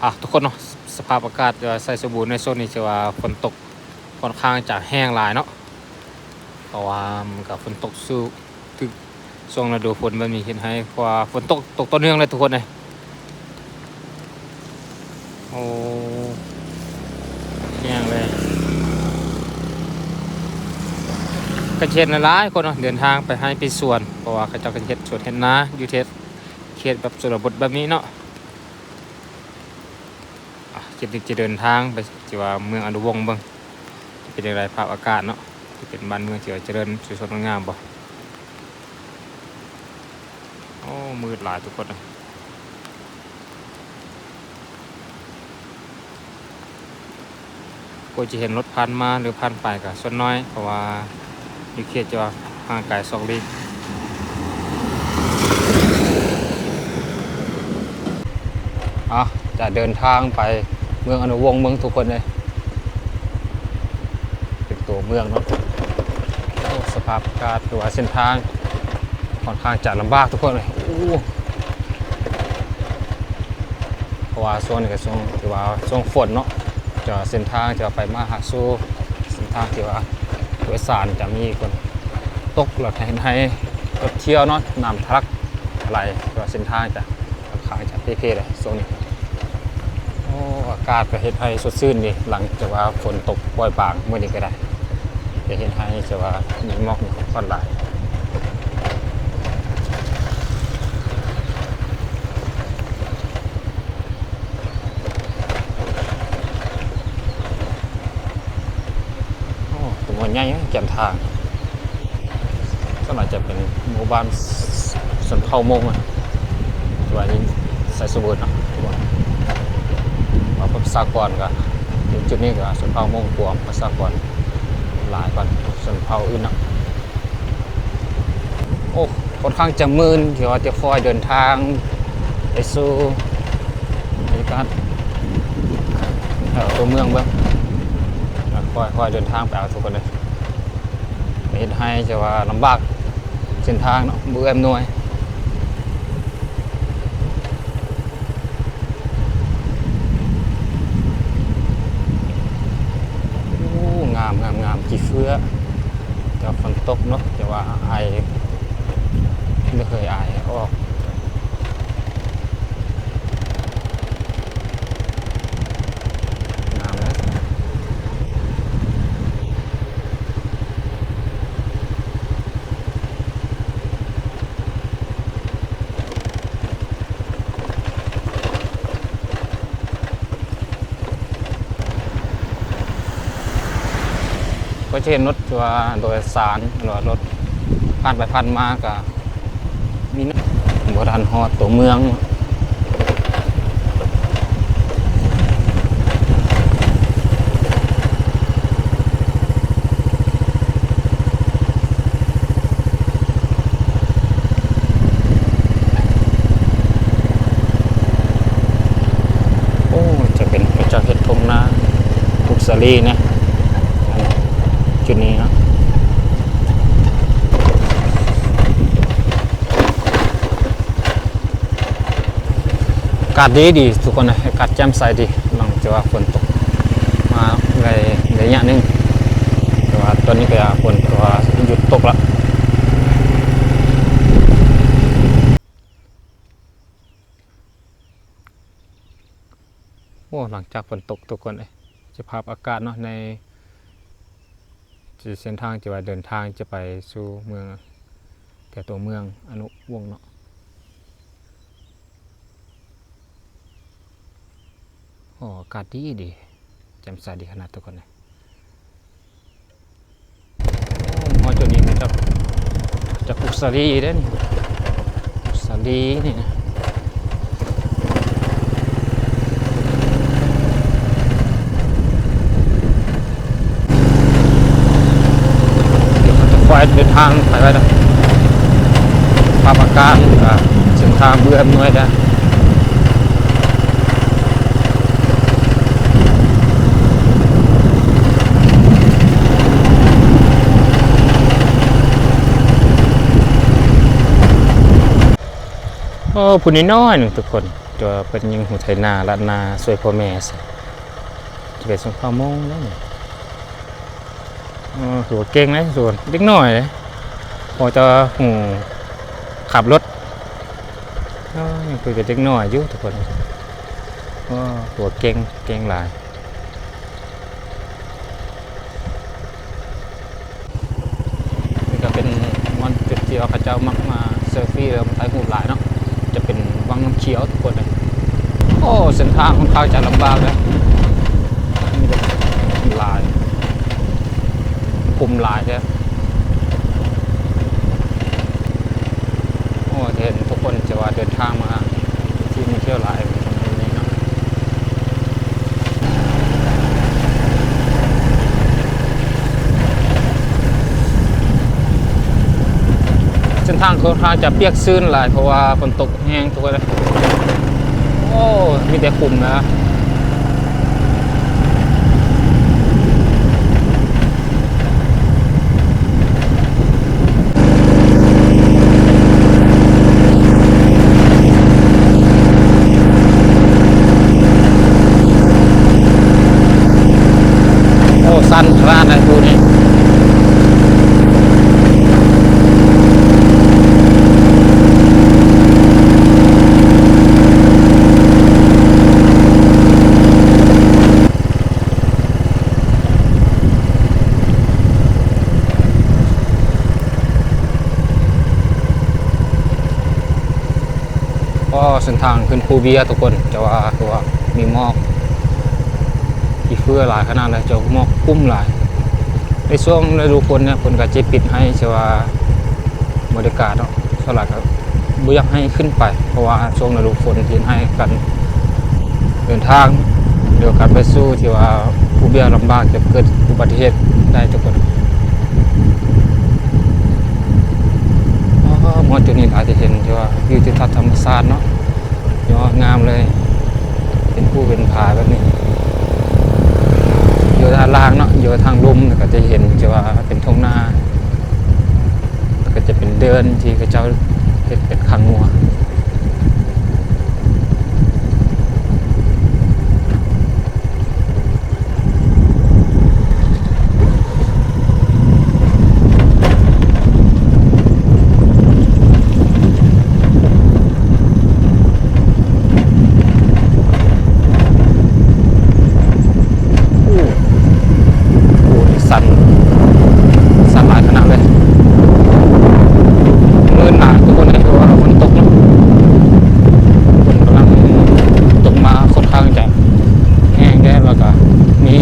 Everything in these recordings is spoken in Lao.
ອ່ະ ທຸກຄົນເນາະ ສະພາບອາກາດ ເອີ ໄຊສົມບູນໃນຊ່ວງນີ້ ຖືວ່າຝົນຕົກຂ້ອນຂ້າງຈະແຮງຫຼາຍເນາະ ເພາະວ່າມັນກໍຝົນຕົກສູ່ ຖືກຊ່ວງລະດູຝົນແບບນີ້ ເຮັດໃຫ້ ເພາະວ່າຝົນຕົກ ຕົກຕໍ່ເນື່ອງເລີຍທຸກຄົນເອີຍ. ໂອ້ ແຮງເລີຍ ກໍຈະເຫັນຫຼາຍໆຄົນເນາະ ເດີນທາງໄປໄຮ່ໄປສວນ ເພາະວ່າເຂົາເຈົ້າກໍຈະເຮັດສວນເຮັດນາຢູ່ເຂດ ເຂດແບບຊົນນະບົດແບບນີ້ເນາະ. ອ່ະ ຄລິບນີ້ຈະເດີນທາງໄປທີ່ວ່າເມືອງອະນຸວົງເບິ່ງ ຈະເປັນຈັ່ງໃດພາບອາກາດເນາະ ຈະເປັນບ້ານເມືອງທີ່ວ່າຈະເລີນສວຍສົດງົດງາມບໍ່. ໂອ້ ມືດຫຼາຍທຸກຄົນເອີຍ. ກໍຈະເຫັນລົດຜ່ານມາ ຫຼື ຜ່ານໄປກໍສ່ວນໜ້ອຍ ເພາະວ່າຢູ່ເຂດທີ່ວ່າຫ່າງໄກສອກຫຼີກ. ເອົາ ຈະເດີນທາງໄປເມືອງອະນຸວົງເບິ່ງທຸກຄົນເອີຍ ເປັນຕົວເມືອງເນາະ. ໂອ້ ສະພາບອາກາດ ຫຼືວ່າເສັ້ນທາງ ຂ້ອນຂ້າງຈະລຳບາກທຸກຄົນເອີຍ. ໂອ້ ເພາະວ່າຊ່ວງນີ້ກໍຊ່ວງ ຖືວ່າຊ່ວງຝົນເນາະ ຈະເສັ້ນທາງທີ່ວ່າໄປມາຫາສູ່ ເສັ້ນທາງທີ່ວ່າໂດຍສານຈະມີຝົນຕົກ ແລ້ວກໍເຮັດໃຫ້ລົດທ່ຽວເນາະ ນ້ຳທະລັກໄຫຼ ແຕ່ວ່າເສັ້ນທາງຈະ ຂ້ອນຂ້າງຈະເພໆເລີຍຊ່ວງນີ້. ໂອ້ ອາກາດກໍເຮັດໃຫ້ສົດຊື່ນດີ ຫຼັງຈາກວ່າຝົນຕົກປ່ອຍປາງມື້ນີ້ກໍໄດ້ ຈະເຮັດໃຫ້ ຈະວ່າມີໝອກມີຄວັນຫຼາຍ. ໂອ້ ຕົວໃຫຍ່ແຈ່ມທາງ. ສ່ວນຫຼາຍຈະເປັນໝູ່ບ້ານຊົນເຜົ່າມົ້ງ ຫຼືວ່າຢູ່ໄຊສົມບູນເນາະ ວ່າປະຊາກອນກໍ ຈຸດນີ້ກໍຊົນເຜົ່າມົ້ງກວ່າ ປະຊາກອນຫຼາຍກວ່າຊົນເຜົ່າອື່ນເນາະ. ໂອ້ ຂ້ອນຂ້າງຈະມື່ນ ທີ່ວ່າຈະຄ່ອຍເດີນທາງໄປສູ່ບັນຍາກາດ ເອີ ຕົວເມືອງເບິ່ງ ຄ່ອຍໆເດີນທາງໄປເອົາທຸກຄົນເດີ. ເຮັດໃຫ້ ຈະວ່າລຳບາກເສັ້ນທາງເນາະ ບໍ່ເອື້ອອຳນວຍ. ໂອ້ ງາມໆໆ ຂີ້ເຟືອ ແຕ່ວ່າຝົນຕົກເນາະ ແຕ່ວ່າໄອ ບໍ່ເຄີຍໄອອອກ. ງາມເລີຍ. ກໍຈະເຫັນລົດທີ່ວ່າໂດຍສານ ຫຼືວ່າລົດຜ່ານໄປຜ່ານມາກໍ ມີນະ ບໍ່ທັນຮອດຕົວເມືອງ. ໂອ້ ຈະເປັນເຂົາເຈົ້າເຮັດທົ່ງນາ ປຸກສາລີນະ ຈຸດນີ້ເນາະ. ອາກາດດີໆ ທຸກຄົນເອີຍ ອາກາດແຈ່ມໃສດີ ຫຼັງຈາກວ່າຝົນຕົກມາໄດ້ໄລຍະໜຶ່ງ ແຕ່ວ່າຕອນນີ້ກໍຝົນກໍຢຸດຕົກລະ. ໂອ້ ຫຼັງຈາກຝົນຕົກທຸກຄົນເອີຍ ສະພາບອາກາດເນາະ ໃນເສັ້ນທາງທີ່ວ່າເດີນທາງຈະໄປສູ່ເມືອງ ແຖວຕົວເມືອງອະນຸວົງເນາະ. ໂອ້ ອາກາດດີດີ ແຈ່ມໃສດີຂະໜາດທຸກຄົນເອີຍ. ໂອ້ ຮອດຈຸດນີ້ ຈະ ຈະປຸກສາລີເດ້ນີ້ ປຸກສາລີນີ້ນະ. ດຽວເຮົາຈະຄ່ອຍເດີນທາງໄປໄວ້ເດີ ສະພາບອາກາດ ແລະ ກະເສັ້ນທາງບໍ່ອຳນວຍເດີ. ໂອ້ ຜູ້ນ້ອຍໆໜຶ່ງທຸກຄົນ ກໍເພິ່ນຍັງຮູ້ໄຖນາ ລາດນາ ຊ່ວຍພໍ່ແມ່ຊະ ຈະໄປສົ່ງເຂົ້າໂມງແລ້ວນີ້. ເອີ ຖືວ່າເກັ່ງເດ້ ເດັກນ້ອຍເດ້ ພໍແຕ່ວ່າຮູ້ຂັບລົດ. ເອີ ຍັງເປັນເດັກນ້ອຍຢູ່ທຸກຄົນ. ໂອ້ ຖືວ່າເກັ່ງ ເກັ່ງຫຼາຍ. ນີ້ກໍເປັນບ່ອນຈຸດທີ່ວ່າເຂົາເຈົ້າມັກມາເຊລຟີ ແລ້ວມາຖ່າຍຮູບຫຼາຍເນາະ ຈະເປັນວັງນ້ຳຂຽວທຸກຄົນເອີຍ. ໂອ້ ເສັ້ນທາງຂ້ອນຂ້າງຈະລຳບາກເດີ ມີແຕ່ຂຸມຫຼາຍ ຂຸມຫຼາຍເດີ. ໂອ້ ເຫັນທຸກຄົນຈະວ່າເດີນທາງມາທີ່ທ່ອງທ່ຽວຫຼາຍເນາະ. ເສັ້ນທາງຂ້ອນຂ້າງຈະປຽກຊື້ນຫຼາຍ ເພາະວ່າຝົນຕົກແຮງທຸກຄົນເອີຍ. ໂອ້ ມີແຕ່ຂຸມນະ. ໂອ້ ຊັນຂະໜາດໃດຜູ້ນີ້. ອໍ ເສັ້ນທາງຂຶ້ນພູເບຍທຸກຄົນ ຈະວ່າ ຄືວ່າມີໝອກ ຂີ້ເຝື້ອຫຼາຍຂະໜາດເລີຍ ຈະໝອກກຸ້ມຫຼາຍ. ໃນຊ່ວງລະດູຝົນເນຍ ເພິ່ນກໍຈະປິດໃຫ້ ຈະວ່າ ບໍລິການເນາະ ສ່ວນຫຼາຍກໍບໍ່ຢາກໃຫ້ຂຶ້ນໄປ ເພາະວ່າຊ່ວງລະດູຝົນເຮັດໃຫ້ການເດີນທາງ ຫຼືການໄປສູ່ທີ່ວ່າຜູ້ເບຍລຳບາກ ຈະເກີດອຸບັດຕິເຫດໄດ້ທຸກຄົນ. ອໍ ມາຮອດຈຸດນີ້ ອາດຈະເຫັນທີ່ວ່າວິວທິວທັດທຳມະຊາດເນາະ ຍອດງາມເລີຍ ເປັນພູເປັນຜາແບບນີ້. ຢູ່ດ້ານລ່າງເນາະ ຢູ່ທາງລຸ່ມກໍຈະເຫັນທີ່ວ່າເປັນທົ່ງນາ ແລ້ວກໍຈະເປັນເດີ່ນທີ່ເຂົາເຈົ້າເຮັດເປັນຄາງງົວ. ໂອ້ ໂອ້ ນີ້ສັ່ນ ສັ່ນຫຼາຍຂະໜາດເລີຍ. ມືນໜາວທຸກຄົນເອີຍ ເພາະວ່າຝົນຕົກເນາະ ຝົນກຳລັງຕົກມາ ຂ້ອນຂ້າງຈະແຮງແດ່ ແລ້ວກະມີ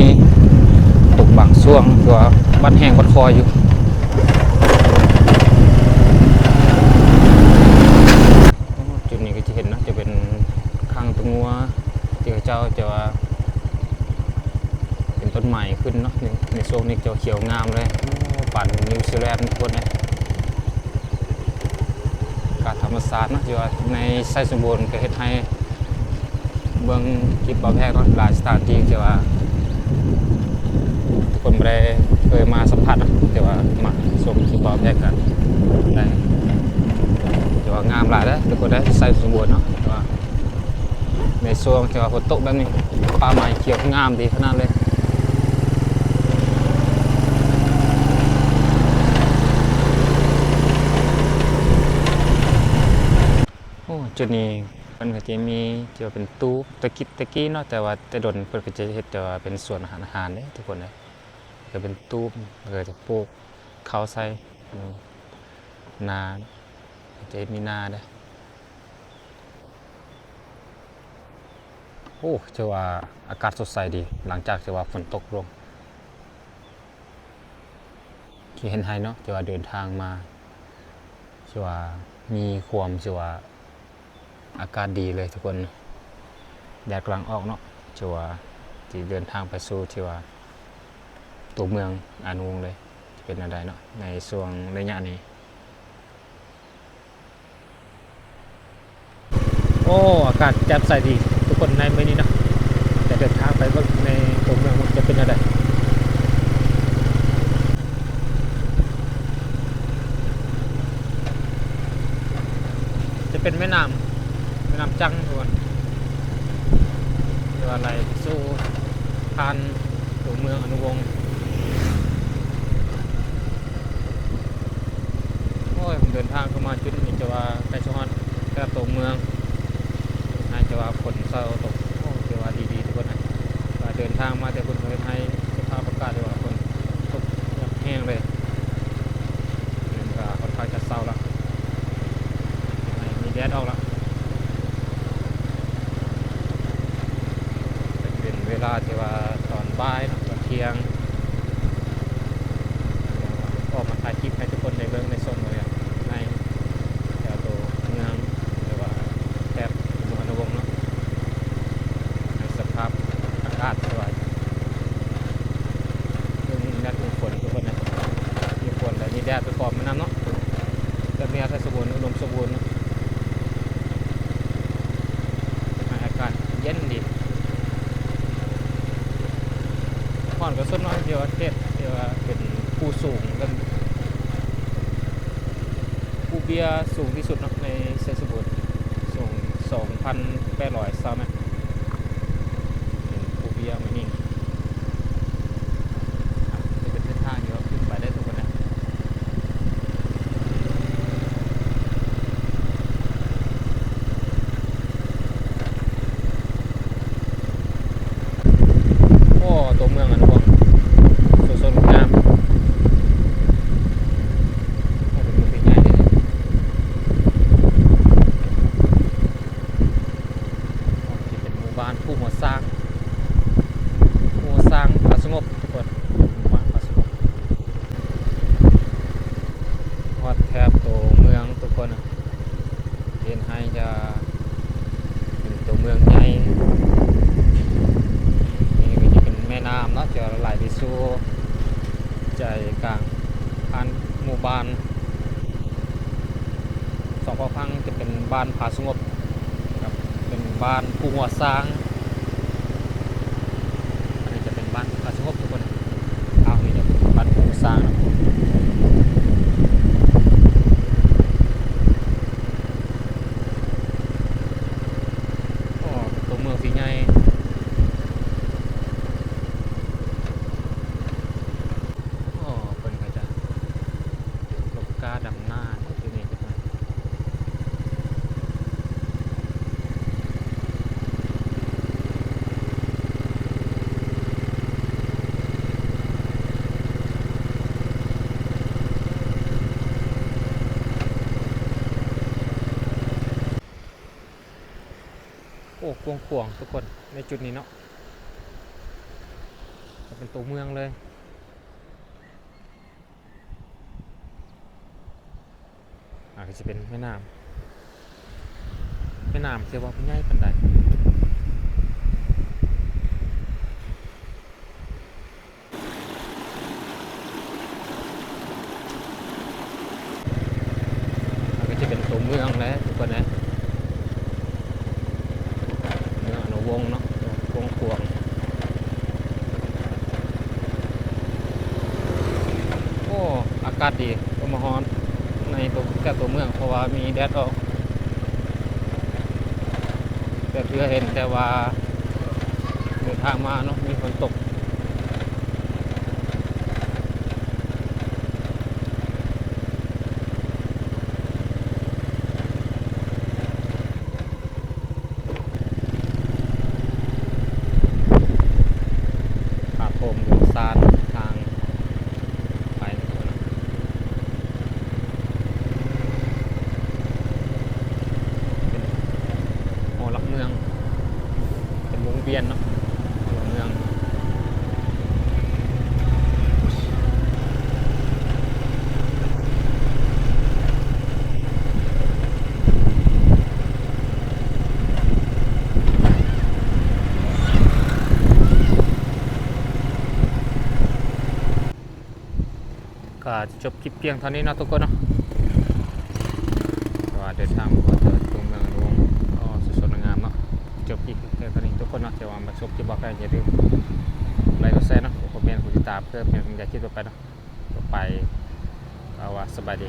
ຕົກບາງຊ່ວງ ຄືວ່າບັດແຮງບັດຄ່ອຍຢູ່. ຈຸດນີ້ກໍຈະເຫັນເນາະ ຈະເປັນຄາງຕົວງົວ ທີ່ເຂົາເຈົ້າຈະວ່າເປັນຕົ້ນໄມ້ຂຶ້ນເນາະ ໃນ ໃນຊ່ວງນີ້ຈະຂຽວງາມເລີຍ. ໂອ້ ປານນິວຊີແລນທຸກຄົນເອີຍ ອາກາດທຳມະຊາດເນາະ ທີ່ວ່າໃນໄຊສົມບູນກໍເຮັດໃຫ້ ເບິ່ງຄລິບບ່າວແພກເນາະ ຫຼາຍສະຖານທີ່ທີ່ວ່າທຸກຄົນບໍ່ໄດ້ເຄີຍມາສຳຜັດເນາະ ແຕ່ວ່າມາຊົມຄລິບບ່າວແພກກັນໄດ້ ແຕ່ວ່າງາມຫຼາຍເດ້ທຸກຄົນເດ້ ໄຊສົມບູນເນາະ ແຕ່ວ່າໃນຊ່ວງທີ່ວ່າຝົນຕົກແບບນີ້ ປ່າໄມ້ຂຽວງາມດີຂະໜາດເລີຍ. ໂອ້ ຈຸດນີ້ ເພິ່ນກໍຈະມີທີ່ວ່າເປັນຕູບ ແຕ່ກີ້ ແຕ່ກີ້ເນາະ ແຕ່ວ່າແຕ່ດົນເພິ່ນກໍຈະເຮັດແຕ່ວ່າເປັນສວນອາຫານ ອາຫານເດ້ທຸກຄົນເອີຍ ກໍເປັນຕູບ ແລ້ວກໍຈະປູກເຂົ້າໃສ່ ນາ ຈະເຮັດມີນາເດ້. ໂອ້ ຖືວ່າອາກາດສົດໃສດີ ຫຼັງຈາກທີ່ວ່າຝົນຕົກລົງ. ທີ່ເຫັນໄຮ່ເນາະ ທີ່ວ່າເດີນທາງມາ ທີ່ວ່າມີຄວາມ ທີ່ວ່າອາກາດດີເລີຍທຸກຄົນ ແດດກຳລັງອອກເນາະ ທີ່ວ່າທີ່ເດີນທາງໄປສູ່ທີ່ວ່າຕົວເມືອງອານູງເລີຍ ຈະເປັນແນວໃດເນາະ ໃນຊ່ວງໄລຍະນີ້. ໂອ້ ອາກາດແຈ່ມໃສດີທຸກຄົນໃນມື້ນີ້ເນາະ ຈະເດີນທາງໄປເບິ່ງໃນຕົວເມືອງວ່າຈະເປັນແນວໃດ. ຈະເປັນແມ່ນ້ຳ ແມ່ນ້ຳຈັງທຸກຄົນ ນຸວົງ. ໂອ້ຍ ເດີນທາງເຂົ້າມາຈຸດນີ້ ຈະວ່າໃກ້ຊິຮອດແຖບຕົວເມືອງ ໃຫ້ຈະວ່າຝົນເຊົາຕົກ. ໂອ້ ຖືວ່າດີໆ ທຸກຄົນນະ ວ່າເດີນທາງມາແຕ່ພຸ້ນ ເຮັດໃຫ້ສະພາບອາກາດທີ່ວ່າຝົນຕົກແຮງເລີຍ. ນີ້ກໍຄ່ອນຂ້າງຈະເຊົາລະ ມີແດດອອກລະ. ເປັນເວລາທີ່ວ່າຕອນບ່າຍເນາະ ຕອນທ່ຽງ ອອກມາຖ່າຍຄລິບໃຫ້ທຸກຄົນໄດ້ເບິ່ງໄດ້ຊົມເລີຍ ໃນແຖວໂຕເມືອງ ຫຼືວ່າແຖບເມືອງນະວົງເນາະ ໃນສະພາບອາກາດທີ່ວ່າ ເຊິ່ງແດດເຊິ່ງຝົນ ທຸກຄົນນະ ມີຝົນ ແລະ ມີແດດປະກອບມານຳເນາະ ແບບນີ້ໃຊ້ສົມບູນ ອຸດົມສົມບູນເນາະ. ໃຫ້ອາກາດເຢັນດີ ຮ້ອນກໍສ່ວນນ້ອຍ ທີ່ວ່າເຂດທີ່ວ່າເປັນພູສູງ ເປັນພູເບ້ຍສູງທີ່ສຸດເນາະ ໃນໄຊສົມບູນ ສູງສອງພັນແປດຮ້ອຍຊາວແມັດ ເປັນພູເບ້ຍມານີ້. ອ່ະ ຈະເປັນເສັ້ນທາງທີ່ວ່າຂຶ້ນໄປໄດ້ທຸກຄົນນະ. ໂອ້ ຕົວເມືອງອັນກວ້າງ ສົດງົດງາມ ໂອ້ ເປັນເມືອງທີ່ໃຫຍ່ເດ. ນີ້ເປັນໝູ່ບ້ານພູຫົວຊ້າງ ພູຫົວຊ້າງ ຜາສະຫງົບ ທຸກຄົນ ໝູ່ບ້ານຜາສະຫງົບ. ຮອດແຖບໂຕເມືອງ ທຸກຄົນ ເຫັນໃຫ້ຈະເປັນໂຕເມືອງໃຫຍ່. ນີ້ກໍຈະເປັນແມ່ນ້ຳເນາະ ຈະໄຫຼໄປສູ່ໃຈກາງ ຜ່ານໝູ່ບ້ານ ສອງຝັ່ງ ຈະເປັນບ້ານຜາສະຫງົບ ກັບເປັນບ້ານພູຫົວຊ້າງ. ອັນນີ້ຈະເປັນບ້ານຜາສະຫງົບ ທຸກຄົນ. ອ້າວ ນີ້ຈະເປັນບ້ານພູຊ້າງ. ໂອ້ ຕົວເມືອງທີ່ໃຫຍ່. ໂອ້ ເພິ່ນກໍຈະລົບກ້າດຳນາຢູ່ນີ້ຈັກໜ້ອຍ. ໂອ້ ກວ້າງຂວາງທຸກຄົນ ໃນຈຸດນີ້ເນາະ ເປັນຕົວເມືອງເລີຍ. ອາ ກໍຈະເປັນແມ່ນ້ຳ ແມ່ນ້ຳທີ່ວ່າບໍ່ໃຫຍ່ປານໃດ. ມັນກໍຈະເປັນຕົວເມືອງແຫຼະ ທຸກຄົນເອີຍ ເມືອງອະນຸວົງເນາະ ກວ້າງຂວາງ. ໂອ້ ອາກາດດີ ກໍມາຮອດໃນຕົວ ແຖວຕົວເມືອງ ເພາະວ່າມີແດດອອກ ແຕ່ເທື່ອເຫັນແຕ່ວ່າເດີນທາງມາເນາະ ມີຝົນຕົກ. ຜາໂພມວງຊານ ທາງໄປ ເປັນຫໍຫຼັກເມືອງ ເປັນວົງວຽນເນາະ ຫົວເມືອງ. ກໍຈະຈົບຄລິບພຽງເທົ່ານີ້ເນາະທຸກຄົນເນາະ ວ່າເດີນທາງມາຮອດຕົວເມືອງອະນຸວົງ ກໍສວຍໆ ງາມໆ ເນາະ. ຈົບຄລິບພຽງເທົ່ານີ້ທຸກຄົນເນາະ ທີ່ວ່າມາຊົມຄລິບບໍ່ແລ້ວ ຢ່າລືມໄລຄ໌ ກົດແຊເນາະ ກົດຄອມເມັນ ກົດຕິດຕາມ ເພື່ອເປັນກຳລັງໃຈຄລິບຕໍ່ໄປເນາະ. ຕໍ່ໄປກໍວ່າສະບາຍດີ.